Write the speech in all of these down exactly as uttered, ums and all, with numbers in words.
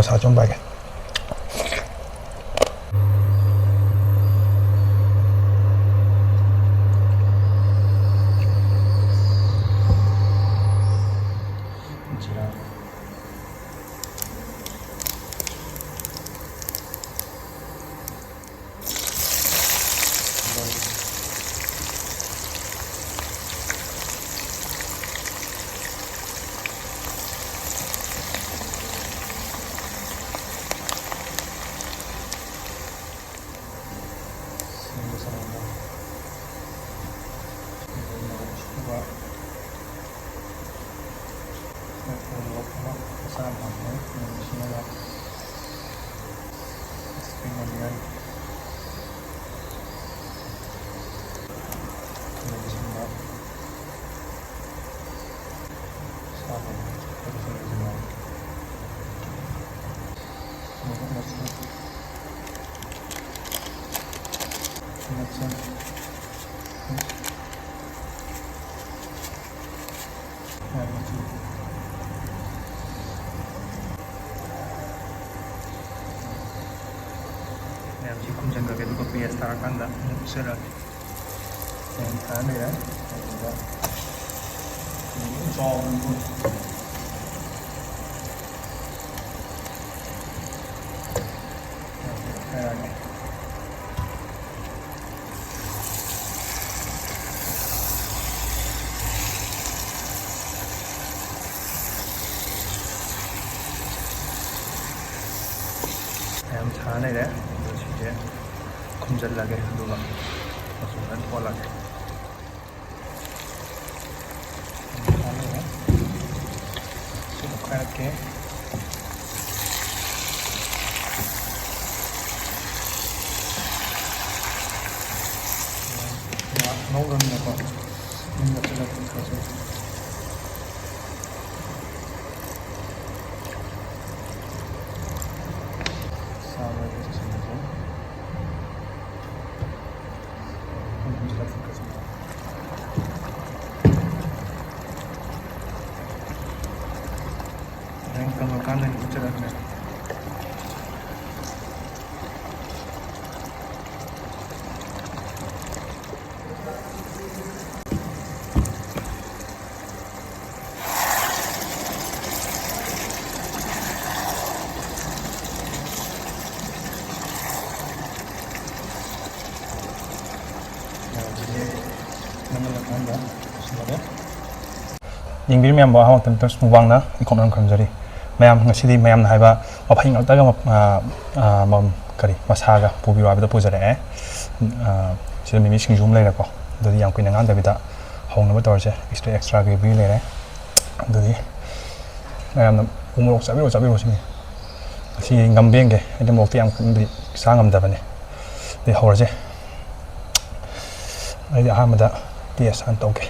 ꯁꯥ ꯆꯨꯝ ꯄꯥꯏꯒꯦ꯫ ꯖꯤꯔꯥ꯫ ꯁꯤꯡ ꯃꯆꯥ ꯑꯃ, ꯃꯣꯔꯣꯛ ꯑꯁꯨꯕ, ꯃꯣꯔꯣꯛ ꯑꯃ ꯃꯆꯥ ꯑꯃ ꯍꯥꯞꯄꯦ, ꯃꯤꯃꯤ ꯁꯤꯡꯅꯕ, spring onion, ꯃꯤꯃꯤ ꯁꯤꯡꯅ, ꯁꯥ ꯃꯔꯣꯏ, ꯃꯤꯃꯤ ꯁꯤꯡꯅ, ꯃꯣꯔꯣꯛ ꯃꯆꯨ, ꯃꯆꯜ꯫ ꯃꯌꯥꯝꯁꯤ ꯈꯨꯝꯖꯤꯟꯈ꯭ꯔꯒꯦ, ꯑꯗꯨꯒ ꯄꯦꯁ ꯇꯥꯔꯀꯥꯟꯗ ꯑꯃꯨꯛ ꯎꯠꯆꯔꯛꯑꯒꯦ꯫ ꯃꯌꯥꯝ ꯊꯥ ꯂꯩꯔꯦ꯫ ꯑꯗꯨꯒ ꯆꯥꯎꯕ ꯍꯥꯏꯔꯛꯑꯒꯦ꯫ ꯃꯌꯥꯝ ꯁꯥ ꯂꯩꯔꯦ꯫ ꯑꯗꯣ ꯁꯤꯁꯦ ꯈꯨꯝꯖꯤꯜꯂꯒꯦ, ꯑꯗꯨꯒ ꯃꯆꯨ ꯐꯖꯅ ꯊꯣꯛꯍꯜꯂꯒꯦ꯫ ꯁꯤ ꯑꯣꯠꯈꯥꯏꯔꯛꯀꯦ꯫ ꯉꯥ ꯉꯧꯔꯃꯤꯅꯀꯣ, ꯃꯅꯨꯡꯗ ꯐꯖꯅ ꯐꯨꯠꯈ꯭ꯔꯁꯦ꯫ ꯁꯥ ꯃꯔꯣꯏ ꯐꯨꯠꯁꯤꯟꯕꯁꯦ꯫ ꯍꯣꯔꯦꯟ ꯀꯪꯉꯀꯥꯟꯗ ꯑꯩꯅ ꯎꯠꯆꯔꯛꯀꯦ꯫ ꯌꯦꯡꯕꯤꯔꯤ ꯃꯌꯥꯝꯕꯨ ꯑꯍꯥꯟꯕ ꯃꯇꯝꯗ ꯃꯨꯛꯕꯥꯡꯅ ꯏꯈꯣꯝ ꯈꯝꯖꯔꯤ꯫ ꯃꯌꯥꯝ ꯉꯁꯤꯗꯤ ꯃꯌꯥꯝꯅ ꯍꯥꯏꯕ ꯃꯐꯩ ꯉꯥꯛꯇꯒ ꯃ-, ꯑ, ꯑ, ꯃ-, ꯀꯔꯤ, ꯃꯁꯥꯒ ꯄꯨꯕꯤꯔꯣ ꯍꯥꯏꯕꯗ ꯄꯨꯖꯔꯛꯑꯦ꯫ ꯑ, ꯁꯤꯗ ꯃꯤꯃꯤ ꯁꯤꯡꯖꯨ ꯑꯃ ꯂꯩꯔꯦꯀꯣ꯫ ꯑꯗꯨꯗꯤ ꯌꯥꯝ ꯀꯨꯏꯅ ꯉꯥꯡꯗꯕꯤꯗ ꯍꯧꯅꯕ ꯇꯧꯔꯁꯦ꯫ ꯑꯦꯛꯁꯇ꯭ꯔꯥ ꯑꯦꯛꯁꯇ꯭ꯔꯥꯒꯤꯕꯨꯗꯤ ꯂꯩꯔꯦ꯫ ꯑꯗꯨꯗꯤ ꯃꯌꯥꯝꯅ ꯎ ꯃꯣꯔꯣꯛ ꯆꯥꯕꯤꯔꯣ, ꯆꯥꯕꯤꯔꯣ ꯁꯤꯅꯤ꯫ ꯉꯁꯤ ꯉꯝꯕ ꯌꯦꯡꯒꯦ꯫ ꯑꯩꯗꯤ ꯃꯣꯔꯣꯛꯇꯤ ꯌꯥꯝ ꯀꯟꯅꯗꯤ ꯆꯥ ꯉꯝꯗꯕꯅꯤ꯫ ꯑꯗꯨꯗꯤ ꯍꯧꯔꯁꯦ꯫ ꯑꯩꯗꯤ ꯑꯍꯥꯟꯕꯗ ꯇꯦꯁ ꯍꯥꯟꯅ ꯇꯧꯒꯦ꯫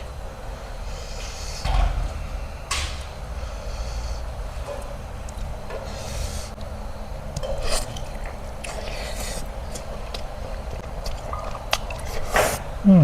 ꯎꯝ꯫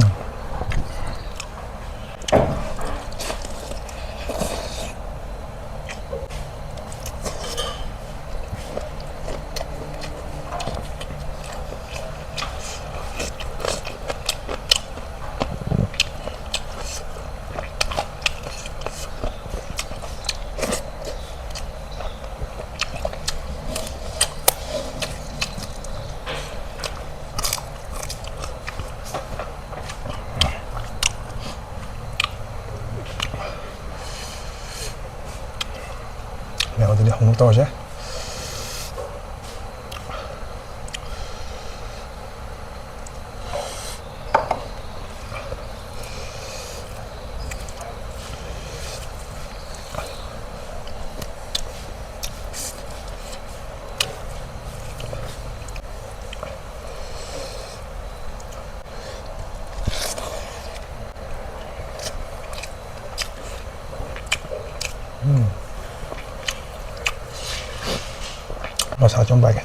ꯌꯥꯎꯗꯗꯤ ꯍꯧꯅ ꯇꯧꯔꯁꯦ꯫ ꯎꯝ꯫ ꯃꯁꯥ ꯆꯨꯝ ꯄꯥꯏꯒꯦ꯫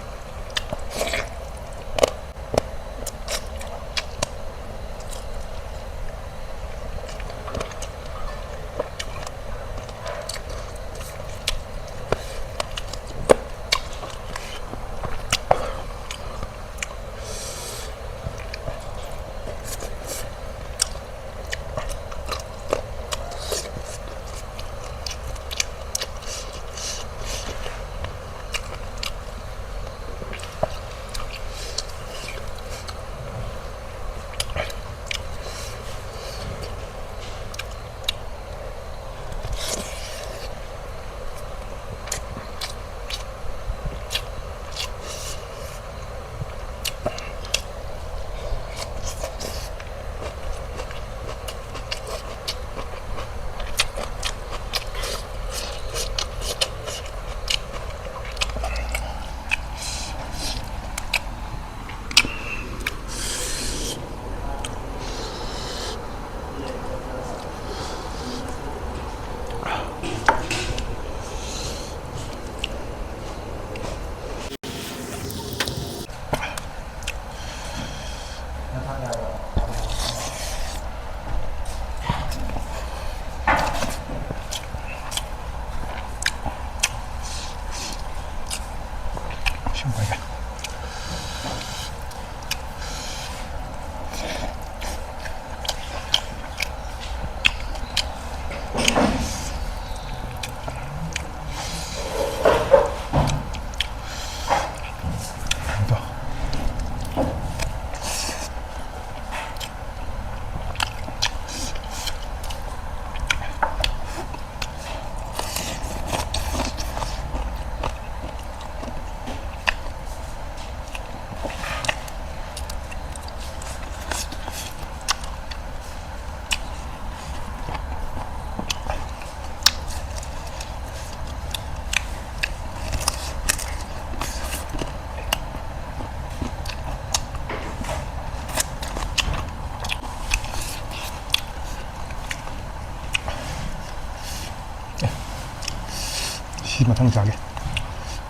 ꯃꯊꯪ ꯆꯥꯒꯦ꯫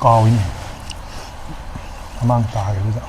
ꯀꯥꯎꯏꯅꯦ꯫ ꯃꯃꯥꯡ ꯇꯥꯈꯤꯕꯗꯨꯗ꯫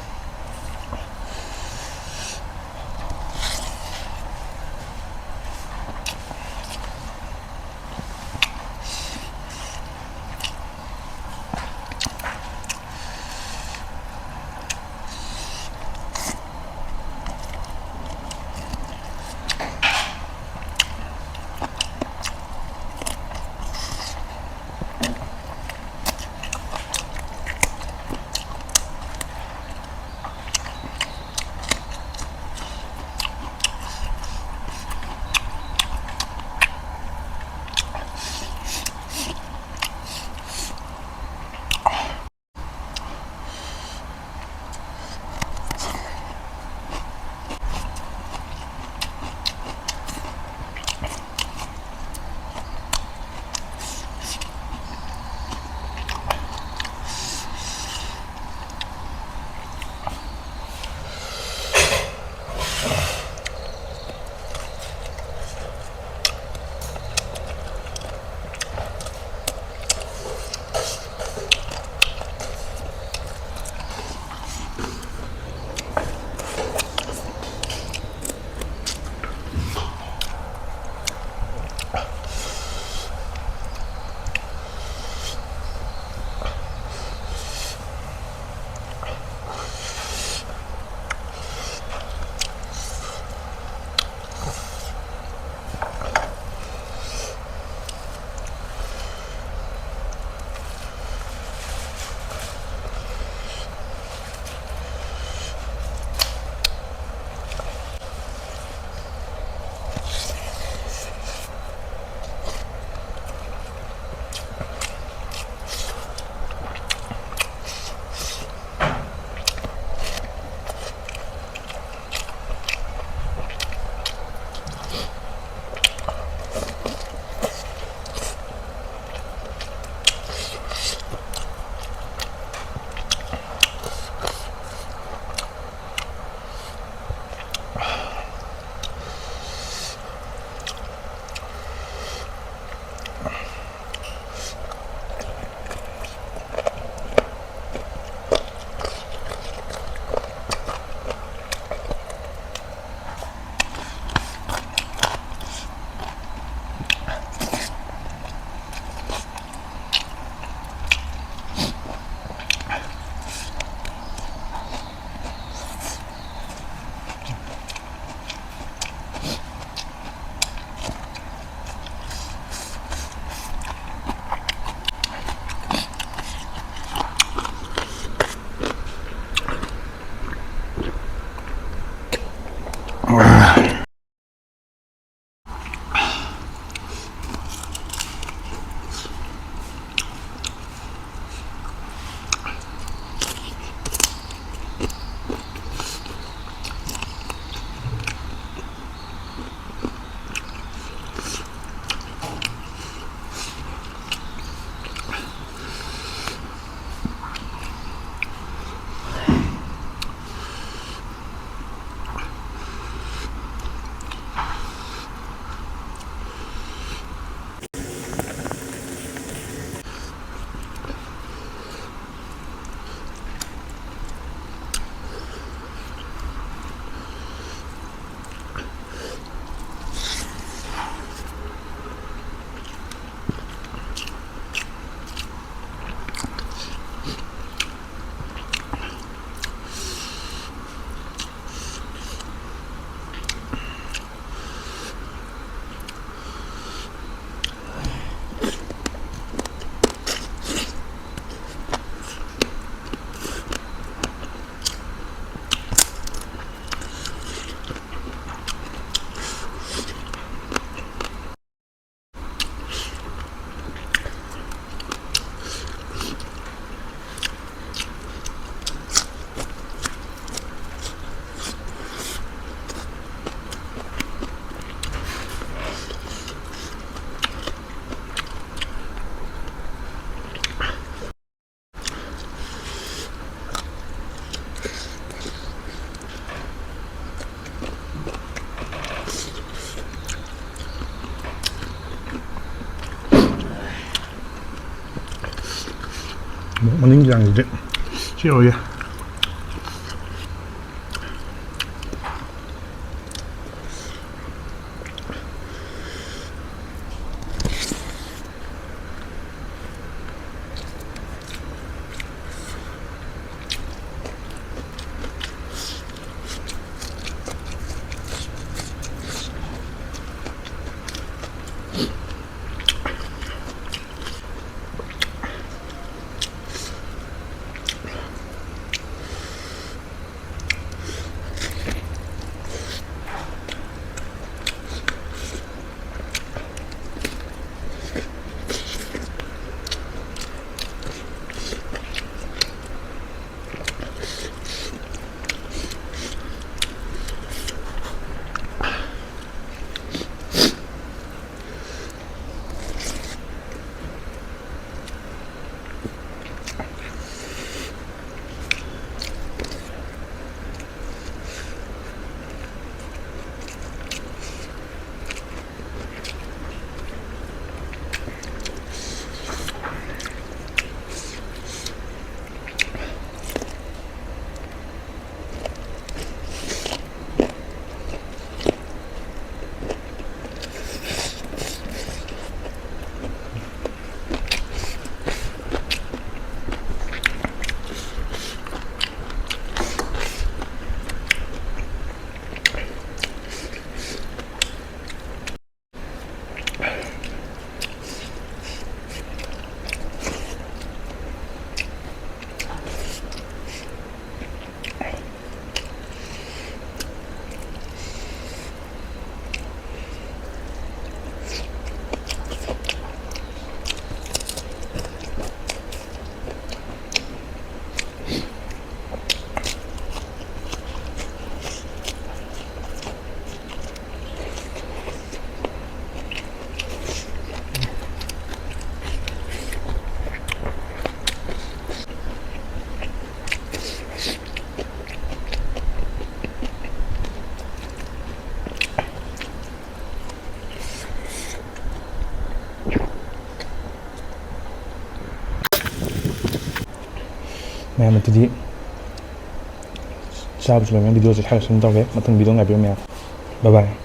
ꯃꯅꯤꯡꯒꯤ ꯆꯥꯡꯁꯤꯗꯤ ꯁꯤ ꯑꯣꯏꯌꯦ꯫ ꯃꯌꯥꯝ ꯑꯗꯨꯗꯤ ꯆꯥꯕꯁꯨ ꯂꯣꯏꯅ ꯚꯤꯗꯤꯑꯣꯁꯦ ꯁ꯭ꯋꯥꯏꯗ ꯁꯨꯝ ꯇꯧꯒꯦ꯫ ꯃꯊꯪ ꯚꯤꯗꯤꯑꯣ ꯉꯥꯏꯕꯤꯌꯨ ꯃꯌꯥꯝ꯫ ꯕꯥꯏ ꯕꯥꯏ꯫